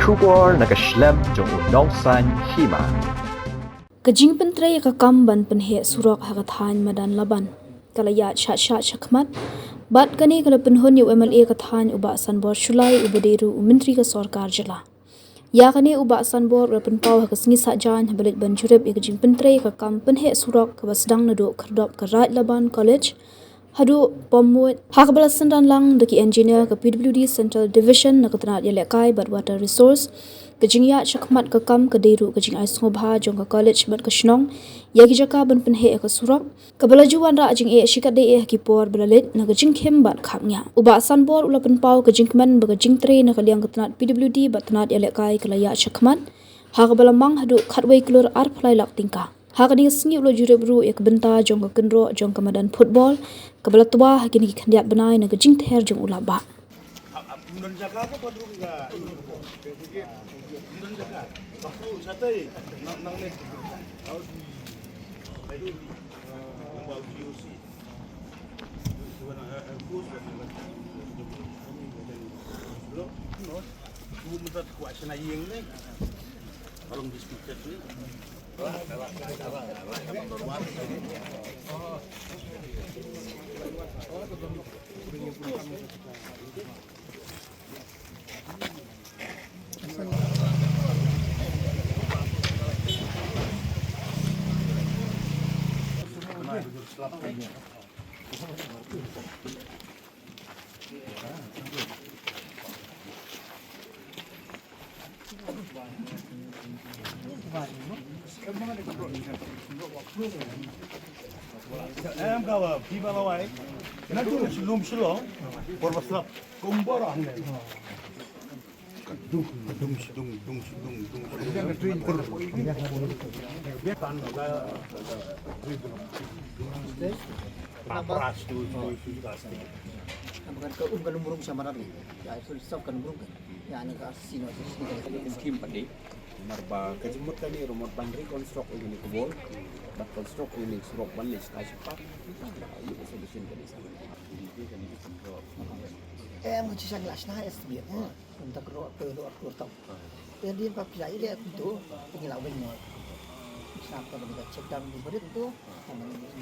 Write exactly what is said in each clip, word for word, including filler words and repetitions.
Khubor na ka shlem jong u Nongsaiñ Hima. Ka jingpyntrei ïa ka kam ban pynheh surok ha ka thaiñ Madan Laban ka la ïaid shah shah shakhmat, bad kane ka la pynhun ïa u M L A ka thaiñ u Bah Sanbor Shullai uba dei ruh u Myntri ka Sorkar Jylla. Ïa kane u Bah Sanbor u la pynpaw ha ka sngi Saitjaiñ haba leit ban jurip ïa ka jingpyntrei ïa ka kam pynheh surok kaba sdang naduh khyrdop ka Raid Laban College haduh Pamwut, ha kaba la synran lang da ki engineer ka P W D Central Division na ka tnad ïalehkai bad Water Resource. Ka jingïaid shakhmat ka kam ka dei ruh ka jingai sngewbha jong ka college bad ka shnong ïa ki jaka ban pynheh ïa ka surok, kaba la ju wanrah jingeh shikatdei eh ha ki por ba la leit na ka jingkhim bad khapngiah. U Bah Sanbor u la pynpaw ka jingkmen ba ka jingtrei na ka liang ka tnad P W D bad tnad ïalehkai ka la ïaid shakhmat, ha kaba la mang haduh khatwei klur arphew lai lak tyngka. Ha kane ka sngi u la jurip ruh ïa ka bynta jong ka kynroh jong ka madan football kaba la twa ha kine ki khyndiat bnai na ka jingther jong u Lahbah. Em ka wa, phi ba la wai. Na tu na shlum shlong. Por ba slap. Kum bor ah ne. Namar ka um ka lumrung sha maram ni. Ya, full stop ka lumrung ka. Ya, ni ka sino sino. Kim padi. Namar ba ka jingmut kane ruh mut ban reconstruct ïa kane ka wall. Ban construct ïa kane surok ban leh sky spa. Ïa ka solution kane. Em, ka shisha glass na S B. Ynda ka rok ka rok ka tong. Ynda din pa pisa ile tu ngi la weng no. Sa ka ba check down di berit tu.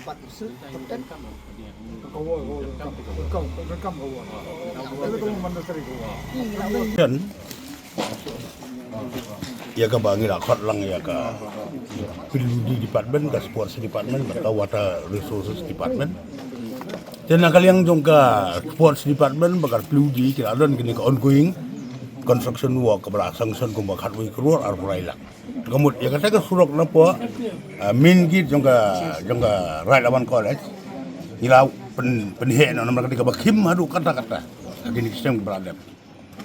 Bat su kapten. Ka wol, wol, ka wol, ka wol. Ken ïa ka ba ngi la khot lang ïa ka P W D department, ka sports department, bad ka water resources department. Te na ka liang jong ka sports department bad ka P W D ki la don kine ka ongoing construction work kaba la sanction kumba khatwei klur arphew lai lak. Te ka mut ïa kata ka surok na pdeng, ah, main gate jong ka, jong ka Raid Laban College. Ngi la pyn, pynheh noh namar kata kaba khim haduh katta katta. Ka kine ki seng ba la dep.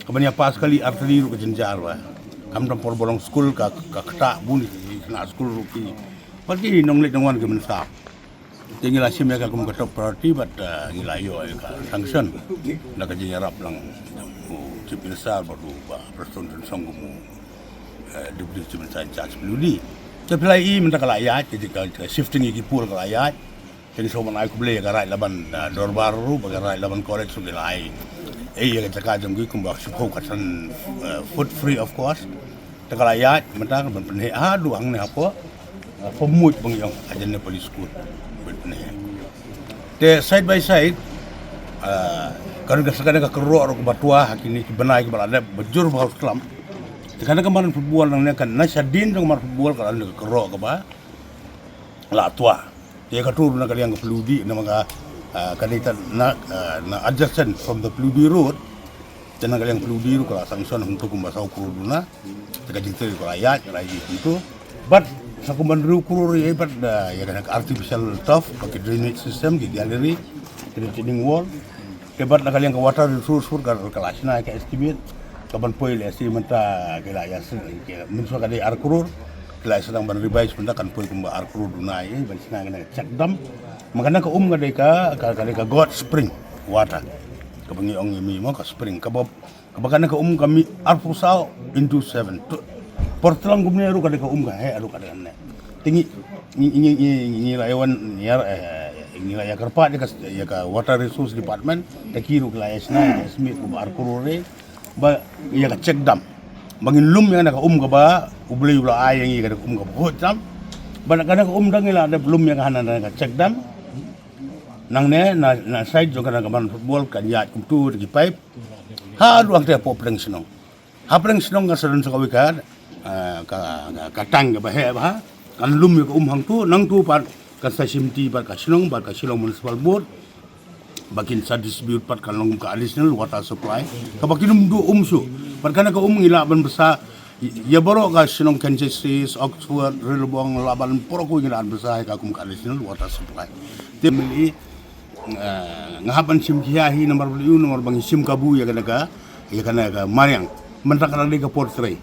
Ka ban ïa pass kali artylli ruh ka jynjar ba. Kam tam por ba long skul ka, ka ktah bun ki khynnah skul ruh ki. Bad ki nongleit nongwan ki mynsiem. Te ngi la shim ïa ka kum ka top priority bad, eh, ngi la ïoh ïa ka sanction. Da ka jingïarap lang u Chief Minister bad u Bah Prestone Tynsong kum u, eh, Deputy Chief Minister in charge P W D. Te phi la i mynta ka la ïaid, ka, ka, ka shifting ïa ki pool ka la ïaid. Te ngi sngewbha ban ai khublei ïa ka Raid Laban, ah, Dorbar ruh, bad ka Raid Laban College ruh ki la ai. Ei, ïa ka jaka jong ki kumba shiphew khatsan, eh, foot free of cost. Te ka la ïaid, mynta ka ban pynheh haduh hangne hapoh, eh, Pamwut ba ngi ong, hajan ne Police School. Ban pynheh. Te side by side, eh, ka don ka seng kane ka kynroh ruh kaba twa, ha kine ki bnai kiba la dep, ba jur ba hau sklam. Te kane ka madan football nangne ka na shadien jong ka madan football ka la don ka kynroh kaba la twa. Te ka tur na ka liang ka P W D, na ma ka, ah, ka dei ta na, ah, na adjacent from the P W D road. Te na ka liang P W D road ka la sanction hangto kumba saw klur duna. Te ka jingtrei ka la ïaid, ka la ïaid hangto. But sa kumba hynriew klur ïa bad, ah, ïa ka artificial turf, ba ki drainage system, ki gallery, ki retaining wall. Te bad na ka liang ka water resource fund ka, ka la shna ka estimate. Ka ban poi lehse mynta ki la ïa sdang, ki mynshuwa ka dei ar klur. Ki la ïa sdang ban revise mynta kan poi kumba ar klur duna ïa ban shna kane ka check dam. Ma kane ka um ka dei ka, ka, ka dei ka God's spring water. Kaba ngi ong ïa mi mo ka spring kaba, kaba kane ka um ka mih arphew saw into seven. Por tlang kumne ruh ka dei ka um ka heh ruh ka dei kane. Te ngi, ngi, ngi, ngi, ngi la ïa wan, ngi la, eh, ngi la ïa kyrpad ïa ka, ïa ka Water Resource Department, te ki ruh ki la ïa shna ïa ka estimate kumba ar klur re, ba ïa ka check dam. ba ngin lum ïa kane ka um kaba U Blei u la ai ïa ngi, kane ka um kaba khuid tam. Bad kane ka um dang ngi la dep lum ïa ka ha na ka check dam. Nangne na, na side jong kane ka ban football kan ïaid kumtu da ki pipe. Haduh hangta hapoh pdeng shnong. Ha pdeng shnong kan sa don sa kawei ka, ah, ka, ka, ka tang kaba heh bha. Kan lum ïa ka um hangtu, nangtu pat kan sa shimti bad ka shnong, bad ka Shillong Municipal Board. Ba kin sa distribute pat kan long ka additional water supply. Kaba kin ym duh um shuh. Bad kane ka um ngi lah ban bsa ïa baroh ka shnong Kensington, Oxford, Rilbong, lah ban baroh kawei ngi lah ban bsa ïa ka kum ka additional water supply. Te mynta, eh, nga hap ban shim khia hi namar balei, namar ba ngi shim kabu ïa kane ka, ïa kane ka mariang. Mynta ka dang dei ka por trei.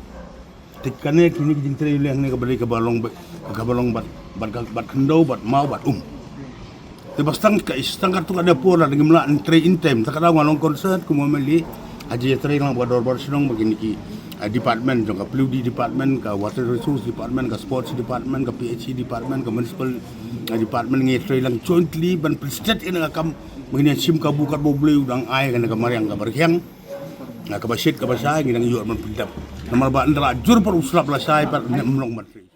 Te kane kine ki jingtrei leh hangne kaba dei kaba long ba, kaba long bad, bad, bad khyndew, bad maw, bad um. Te ba stang ka, stang katto katne por lada ngim lah ban trei in time, te ka daw nga long concern kum u M L A. Hajrong trei lang bad dorbar shnong bad kine ki, ah, department jong ka P W D department, ka Water Resource department, ka Sports department, ka P H E department, ka Municipal, ah, department, ngi trei lang jointly ban pynstet ïa ka kam ba ngin ïa shim kabu katba U Blei u dang ai kane ka mariang kaba rkhiang. Nga kaba shit kaba shai ngi dang ïoh ban pyndap. Namar ba ynda la jur pat u slap la shai pat ne ym long ban trei.